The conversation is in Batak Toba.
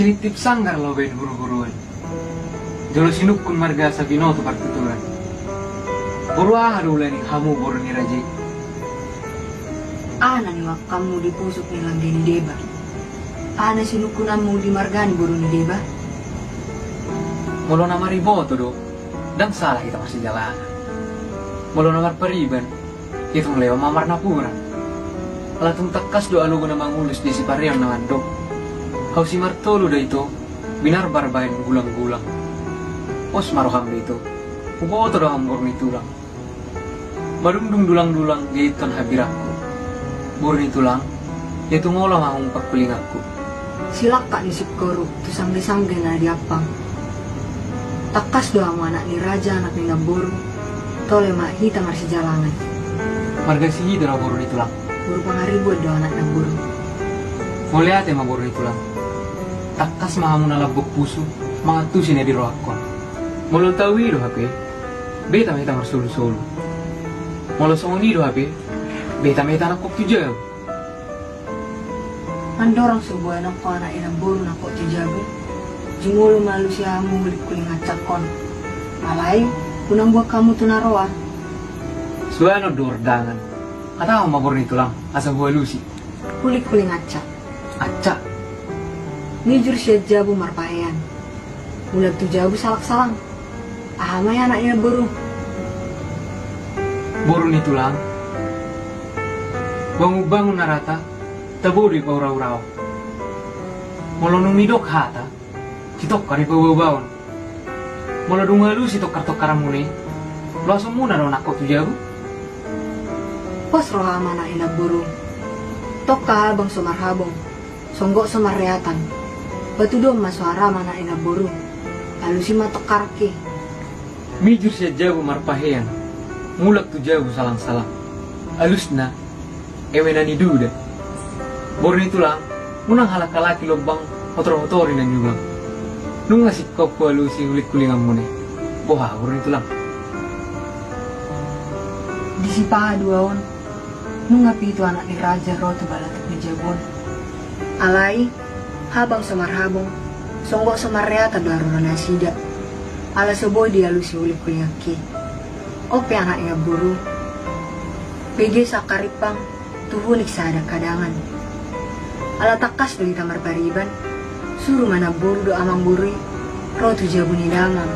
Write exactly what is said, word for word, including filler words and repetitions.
Sinintip sanggar laho baen huruhuruan, jolo sinungkun marga asa binoto partuturan. Boru aha do ulaning hamu boru ni raja i? Aha na niungkapmu di pusuk ni langge ni deba? Aha na sinungkunanmu di marga ni boru ni deba? Molo na mariboto do, ndang sala hita marsijalangan. Molo na marpariban, i tung lehonon ma marnapuran. Ala tung tangkas do alogo na mangulus di sipareon na mandok. Hau si Martolu do ito, binarbar baen gulanggulang. Pos ma roham do ito, huboto do hamu boru ni tulang. Madungdung dulangdulang giton hambirangku. Boru ni tulang, ia tung olo ma hamu pangkulingangku. Silangkap ni singkoru tu sanggensanggen na di ampang. Tangkas do hamu anak ni raja, anak ni namboru. Tole ma hita marsijalangan. Marga sihita do boru ni tulang? Boru Pangaribuan do anak ni namboru. Mauliate ma boru ni tulang. Tangkas ma hamu na lambok pusu mangantusi na di rohangkon. Molo tau i do hape, beta ma hita marsolusolu. Molo songon i do hape, beta ma hita nangkok tu jabu. Andorang so boi nangkok anak ni namboru nangkok tu jabu, jumolo ma alusi hamu hulinghuling ancakkon. Alai unang buat hamu tu na roa. Suanon do ardangan. Hatahon ma boru ni tulang asa hualusi. Hulinghuling ancak. Ancak. Mijur sian jabu marpahean, mulak tu jabu salangsalang. Aha ma i anak ni namboru? Boru ni tulang, bangunbangun na rata, tabo do i paurauraon. Molo dung nidok hata, sitongkar i paubaobaon. Molo dung alusi tongkartongkaranmuna i, loasonmuna do nangkok tu jabu? Pos roham anak ni namboru. Tongka habang so marhabong, songgop so marreatan. Patudon ma soaram anak ni namboru. Alusi ma tongkarangki. Mijur sian jabu marpahean, mulak tu jabu salangsalang. Alusna, eme na niduda. Boru ni tulang, unang halanghalaki lombang, hotorhotori na niulang. Nunga singkop hualusi hulinghulinganmuna i. Boha boru ni tulang? Di sipaha dua on, nunga pitu anak ni raja ro tu balatuk ni jabu on. Alai habang so marhabong, songgop so marreatan do haroro nasida. Ala so boi dialusi hulinghulinganki. On pe anak ni namboru, bege sangkarimpang tu hunik sahadanghadangan. Ala tangkas do hita marpariban, suru ma namboru dohot amangboru i ro tu jabu ni damang.